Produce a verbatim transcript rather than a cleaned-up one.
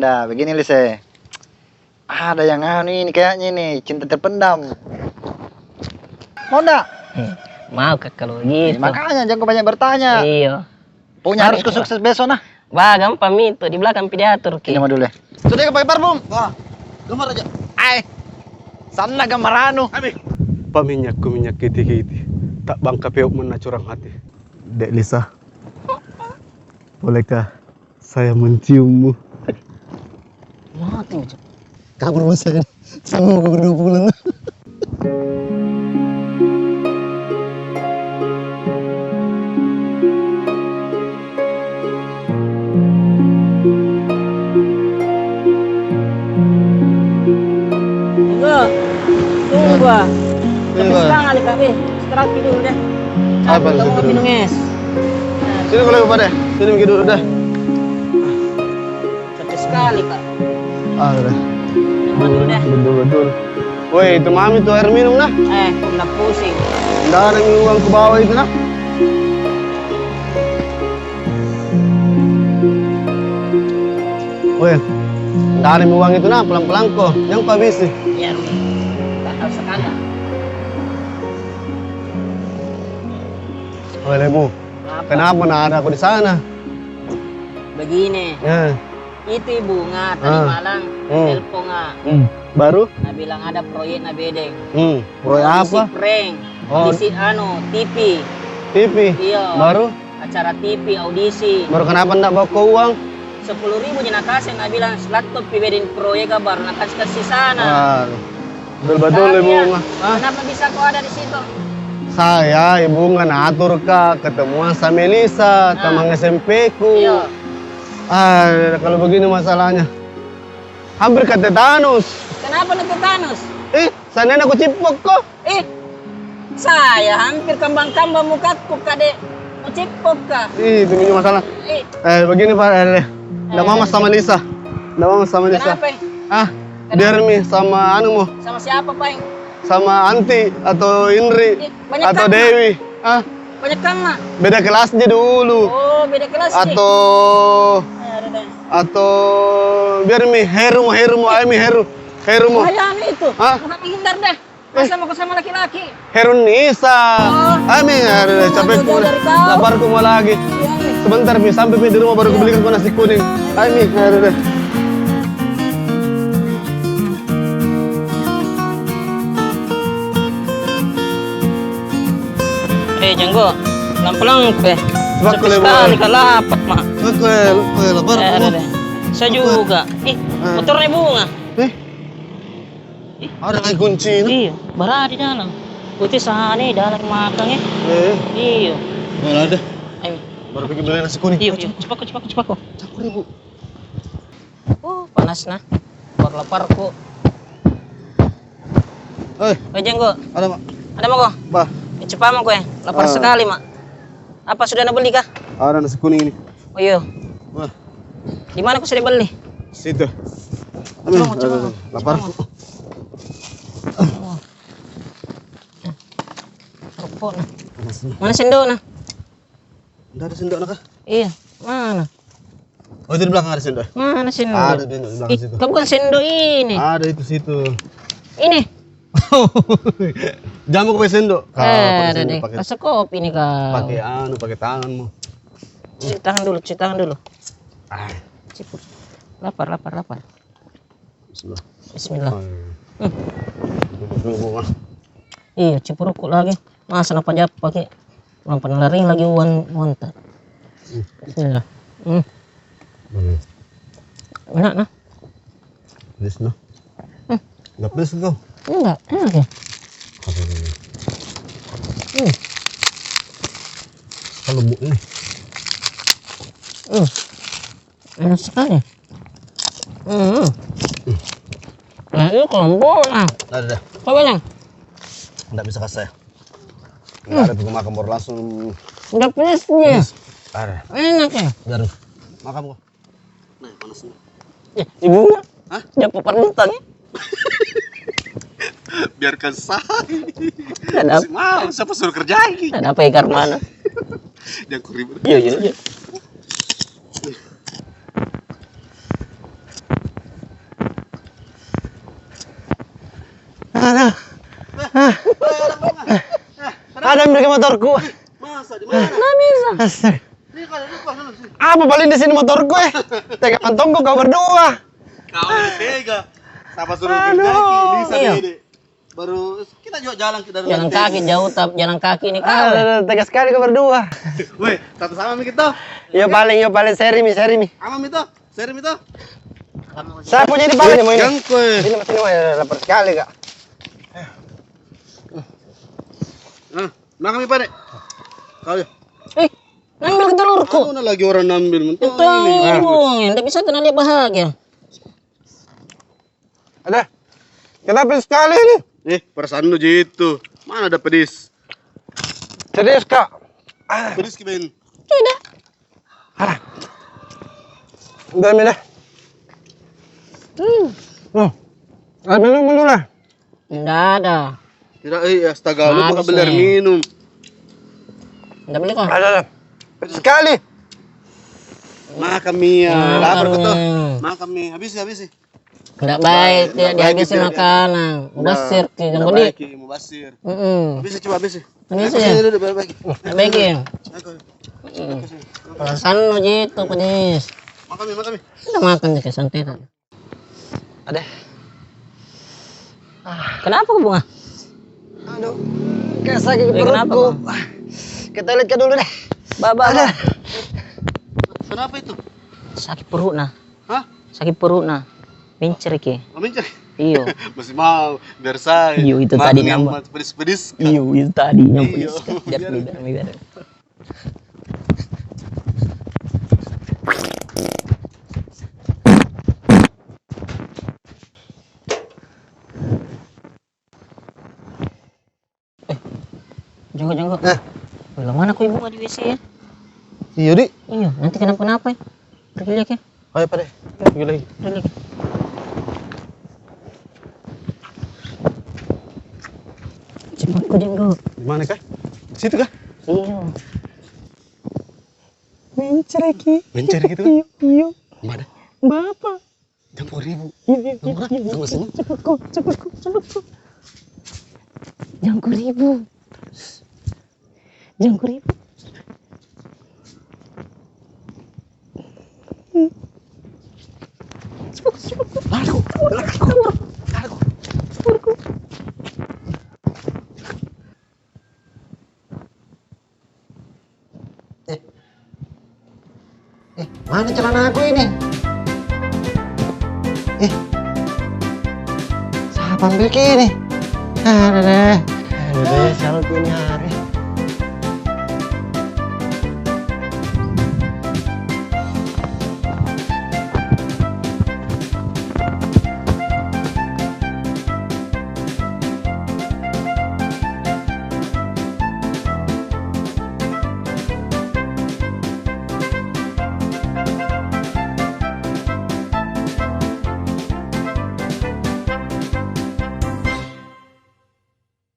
Dah, begini, Lise. Ada yang anu ini kayaknya ini, cinta terpendam. Mau ndak? Hmm, mau, Kak, kalau begitu. Eh, makanya jangan kau banyak bertanya. Iya. Pokoknya harus kau sukses besok, nah. Bah, gampang mi itu, di belakang pi diatur ki. Ini mah dulu, eh. Sudah kau pakai parfum? Wah, gambar aja. Ai. Sana gambar anu. Apa minyakku, minyak kiti-kiti. Tak bangka peuk mena curang hati. Dek Lisa, bolehkah saya menciummu? Mati macam. Kabur masa kan. Sama mau berdua pulang. Enggak. Tunggu, ah. Tunggu. Tapi sekarang kali, Kak, eh. Istirahat dulu deh. Apa? Minum es. Sini kalau pada. Sini pergi dulu dah. Satu sekali, Kak. Ah, udah. Minum dulu deh. Betul, betul. Woi, itu mami tuh air minum, nah. Eh, kau nak pusing. Ndak ada uang ku bawa itu, nah. Woi, ndak ada uang itu, nah. Pelan-pelan ko. Jangan kau habisi. Iya, Rumi. Tak tahu sekali. Woi, Lebu. Apa? Kenapa ndak ada aku di sana? Begini. Ya. Itu ibu nga tadi malam telepon nga. Hmm. Baru? Na bilang ada proyek na bedeng. Hmm. Proyek apa? Audisi prank. Oh. Audisi anu, T V. T V? Iya. Baru? Acara T V, audisi. Baru kenapa ndak bawa ko uang? Sepuluh ribu ji na kasih, na bilang, "Laptop pi bedeng proyek ka," baru na kasih, kasih sana. Ah. Betul-betul, Ibu Nga. Hah? Kenapa bisa kau ada di situ? Saya, Ibu Nga, na atur ka ketemuan sama Melisa, teman S M P ku. Iya. Ah, kalau begini masalahnya. Hampir ka tetanus. Kenapa na tetanus? Ih, seandainya ku cipok ko. Ih, saya hampir kambang-kambang mukaku, kade. Mau cipok ka. Ih, itu punya masalah. Ih. Eh, begini, Pak, eh, ndak mau sama Lisa. Ndak mau sama Lisa. Kenapa? Ah, biar mi sama anu mo. Sama siapa, Pak? Sama Anti atau Indri atau Dewi. Ah. Banyak kan, Mak? Beda kelas ji dulu. Oh, beda kelas ji. Atau, atau biar mi Heru mo, Heru mo, ayo mi Heru. Heru mo. Bahaya mi itu. Hah? Maka menghindar deh. Masa mau sama laki-laki? Herun Nisa. Oh. Amin, aduh, capekku. Laparku mau lagi. Iya, iya. Sebentar mi, sampai mi di rumah baru kubelikan ko nasi kuning. Amin, aduh, aduh. Eh, Jenggo, pelan-pelan ko, eh. Cepat sekali, ka lapar, Mak. Cepat ko, eh, lapar. Eh, ada deh. Saya juga. Ih, motornya Bunga. Eh? Ada lagi kunci, no? Iya, bara di dalam. Putih sahane dalam makan, eh. Eh. Iya. Oh, ada. Ayo. Baru pergi beli nasi kuning. Iya, iya. Cepat ko, cepat ko, cepat ko. Campur, Ibu. Oh, panas nah. Lapar-laparku. Oi. Oi, Jenggo. Ada, Mak. Ada, Mak, ko? Bah. Eh, cepat, Mak, ko, eh. Lapar sekali, Mak. Apa sudah na beli kah? Ada nasi kuning ini. Oh, iya. Wah. Di mana ko sudah beli? Situ. Aduh, lapar. Rokok nah. Mana sendok nah? Ndak ada sendok nah kah? Iya, mana? Oh, itu di belakang ada sendok. Mana sendok? Ada sendok di belakang situ. Kau bukan sendok ini. Ada itu situ. Ini. Jangan mau pakai sendok. Eh, ada deh. Pakai kopi ini kau. Pakai anu, pakai tangan mo. Cuci tangan dulu, cuci tangan dulu. Ah. Lapar, lapar, lapar. Bismillah. Bismillah. Iya, cipuruku lagi. Masa napa japa ki? Orang pernah lari lagi wan, wanta. Bismillah. Hmm. Enak nah. Pedes nah. Hmm. Nggak pedes kau? Enggak, enak ya. Hmm. Kalau bu ini. Hmm. Enak sekali. Hmm. Nah, ini kelompok lah. Ada dah. Kau bilang? Nggak bisa kasih. Nggak ada tuh makan baru langsung. Nggak pedes dia. Pedes. Ada. Enak ya? Biar makan kok. Nah, panas nih. Eh, ibu nggak? Hah? Dia papar bintang ya? Biarkan saya. Masih mau, siapa suruh kerjain? Dan apa ikan mana? Jangan kuribut. Iya, iya, iya. Ada ambil ke motorku. Masa di mana? Nggak bisa. Astaga. Ini kalau lupa dulu sih. Apa paling di sini motorku, eh? Tega mantongku kau berdua. Kau yang tega. Siapa suruh berdaki? Aduh. Lisa. Iya. Bede. Baru kita juga jalan ke dalam. Jalan kaki jauh, tap, jalan kaki ini kau. Aduh, tega sekali kau berdua. Weh, satu sama mi kita. Iya, paling, iya, paling seri mi, seri mi. Aman mi toh? Seri mi toh? Saya punya ini paling mau ini. Jangko, eh. Ini masih ini, weh, lapar sekali, Kak. Nah, makan mi, Pak, deh. Kau ya. Eh, ambil ke telurku. Mana lagi orang ambil mentah ini? Itu, ndak bisa kena dia bahagia. Ada. Kenapa sekali ini? Eh, perasaan lu gitu. Mana ada pedis? Serius, Kak? Ah. Pedis ki, Ben? Tidak. Ah. Udah, ambil dah. Hmm. Oh. Ambil dulu, ambil dulu lah. Nggak ada. Tidak, eh, astaga, lu bukan beli air minum. Nggak beli kok. Ada, ada. Sekali. Makan mi, ya. Lapar kau toh. Makan mi. Habis, habis. Nggak baik, tidak dihabisi makanan. Mubazir ki, jangan kau di. Mubazir. Mm-mm. Habis, coba habis. Habis ya? Duduk, balik. Nggak baik ya? Perasaan lu gitu, pedis. Makan mi, makan mi. Udah makan deh, santai tak? Ada. Kenapa kau bunga? Aduh, kayak sakit perutku. Ke toilet ke dulu deh. Ba, ba, ba. Kenapa itu? Sakit perut nah. Hah? Sakit perut nah. Mencer ki. Oh, mencer? Iyo. Masih mau, biar saya. Iyo, itu tadi nama. Pedis-pedis. Iyo, itu tadi nama pedis. Biar, biar, biar. Eh, Janggo, Janggo. Eh. Weh, lama mana kau bunga di W C ya? Iyo, di. Iyo, nanti kenapa-kenapa ya. Pergi lagi ya. Ayo, pada. Pergi lagi. Pergi lagi. Cepat kau, Janggo. Di mana kah? Situ kah? Iyo. Mencer ki. Mencer gitu kan? Iyo, iyo. Mana? Bapak. Janggo ribu. Iya, iya, iya, iya. Tunggu sini. Cepet kau, cepet kau, cepet kau. Janggo ribu. Janggo ribu. Cepet kau, cepet kau. Lari kau, lari kau, lari kau. Cepet kau. Eh. Eh, mana celana aku ini? Eh. Siapa ambil ki ini? Ada deh. Ada deh, siapa ini? Ah,